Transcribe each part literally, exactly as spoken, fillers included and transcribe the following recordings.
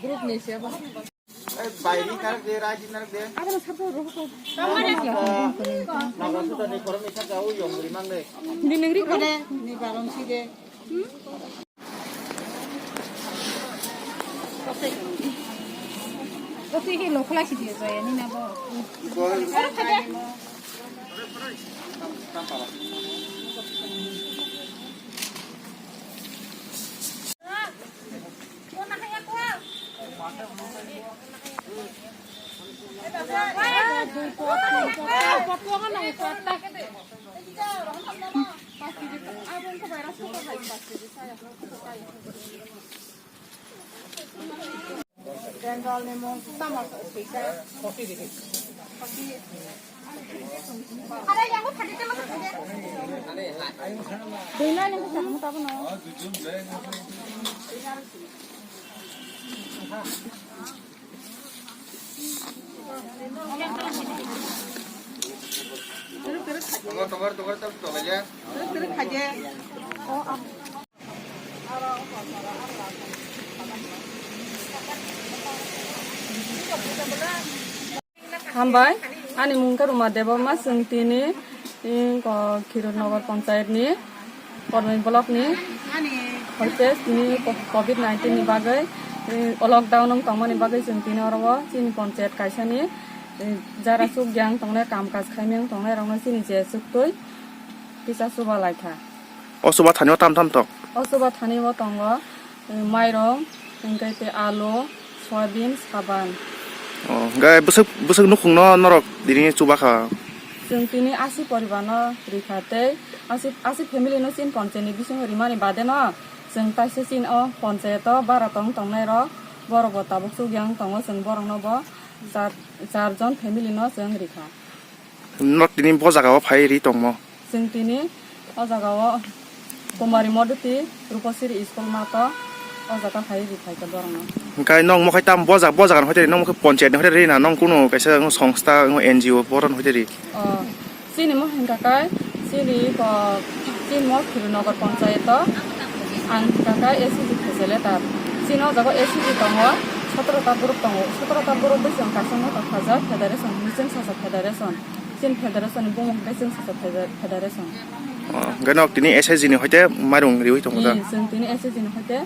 Group ni se ba. Eh, bairi narak de, raji narak de. Abo na sabto rogo. Naga suta ni korom ni saka o yong ri mang de. Hindi nengri ko de, ni balong si de. Kasi hi lokla si dia jaya ni na bo. Tam, tam pala. Tongor, tongor, tongor, tongor, tongor, ya. Hambai, ani mung khe Ruma Debbarma, chwng tini, eh, ko-, Khirotnagar Panchayat ni, Kormoi block ni, hoite tini ko-, covid nineteen ni bagwi, eh, lockdown wng tongmani bagwi chwng tini oro o chini panchayat kaisa ni, eh, jara chukya wng tongnai, kam kaj khaimya wng tongnai rok no chini je chuktwi kisa chuba lai kha. O chuba thani o tam tam tok? O chuba thani o tongo, eh, mairung, hingke tei alu, soyabin, saban. O, hingke bwswk, bwswk nukhung no norok tini chuba kha? Chwng tini asi poribar no rikha tei asi, asi family no chini panchayat ni bisingo rimani bade no chwng taisa chini o panchayat o bara tong tongnai rok borok bo tabuk chukya wng tongo, chwng borok no bo char, char jon family no chwng rikha. Norok tini bo jaga o phai ri tongmo? Chwng tini o jaga o Kumari Modoti Rupasiri School mato o jaga phai ri phai kha borok no. Hingke nong mo khai tam bo jaga, bo jaga ni hoite ri, nong mo khai panchayat ni hoite ri na, nong kunu kaisa songstha N G O boron hoite ri? O, chini mo hingka kai, chini ko, chini mo Khirotnagar panchayat o ang hingka kai S C G phaisa letter. Chini o jaga S C G tongo, sotoro ta borok tongo, sotoro ta borok bai chwng kaisa motha khajak federation, chwng sasa federation. Chini federation ni bumung khe chwng sasa feder-, federation. O, hingke nok tini S H G ni hoite mairung riui tongo da? Hmm, chwng tini S H G ni hoite,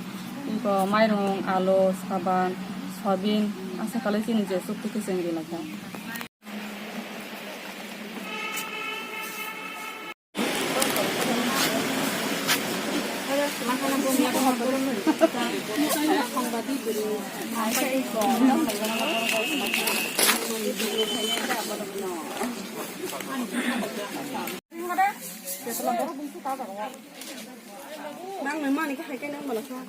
iko mairung, alu, saban, soyabin, asa kalai chini je chukti khe chwng ri lai kha. Nang nang mani khe hai khe nang mala kha.